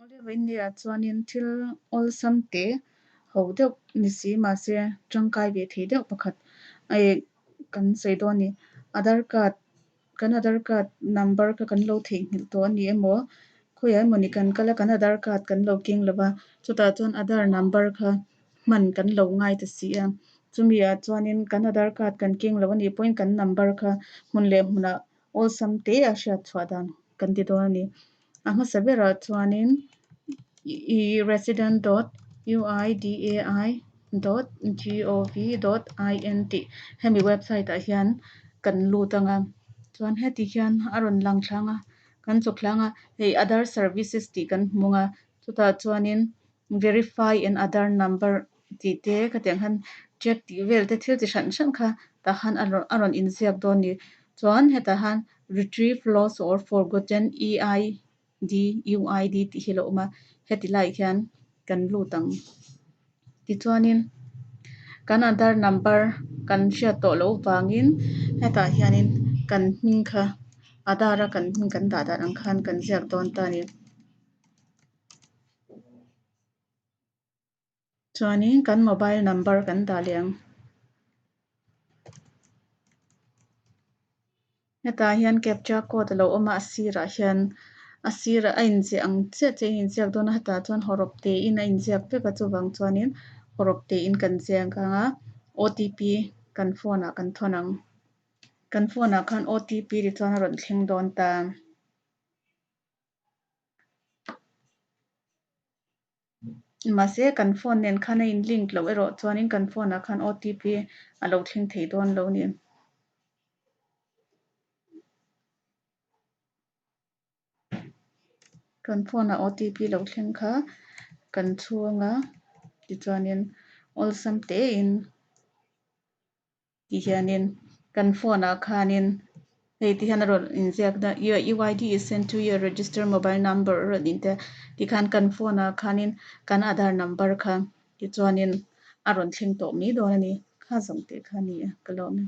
Awle ah chuanin thil awlsam te ho deuh ni si mahse tangkai ve thei deuh pakhat eh kan sawi dawn a ni. Aadhar card kan aadhar card number kha kan lo theihnghilh tawh a ni emaw khawiah emawni kan kal a kan aadhar card kan lo keng lo va chutah chuan aadhar number kha hman kan lo ngai ta si a chumi ah chuanin kan aadhar card kan keng lo a nih pawhin kan number kha hmun leh hmunah awlsam te a hriat chhuah dan kan ti dawn a ni. A hmasa berah chuanin ih resident dot uidai dot gov dot in tih hemi website ah hian kan lut ang a chuan heti hian a rawn lang thlang a kan chawk thlang a hei aadhar services tih kan hmu ang a chutah chuanin verify an aadhar number tih te khatiang khan check tih vel te thil chi hran hran kha tah khan a rawn a rawn inziak dawn a ni chuan hetah han retrieve lost or forgotten E_I_D U_I_D tih hi a lo awm a heti laiah hian kan lut ang tichuanin kan aadhar number kan hriat tawh loh vangin hetah hianin kan hming kha aadhar a kan hming kan dah dan ang khan kan ziak dawn ta a ni. Chuanin kan mobile number kan dah leh ang. Hetah hian captcha code a lo awm a, a sirah hian a sirah a inziah ang chiah chiah in a inziak dawn a, hetah chuan hawrawp te in a inziak vek a chuvang chuanin hawrawp te in kan ziak ang a, O_T_P kan phone ah kan thawn ang. Kan phone ah khan O_T_P tichuan a rawn thleng dawn ta. Mahse kan phone nen khan a in link loh erawh chuanin kan phone ah khan O_T_P a lo thleng thei dawn lo a ni. Kan phone ah O_T_P lo thleng kha kan chhung a tichuanin awlsam tein Ti hianin kan phone ah khanin hei ti hian a rawn inziak na your U_I_D is sent to your register mobile number a rawn in tia tikhan kan phone ah khanin kan aadhar number kha tichuanin a rawn thleng tawh mai dawn a ni kha zawng teh kha a ni a ka lawm e.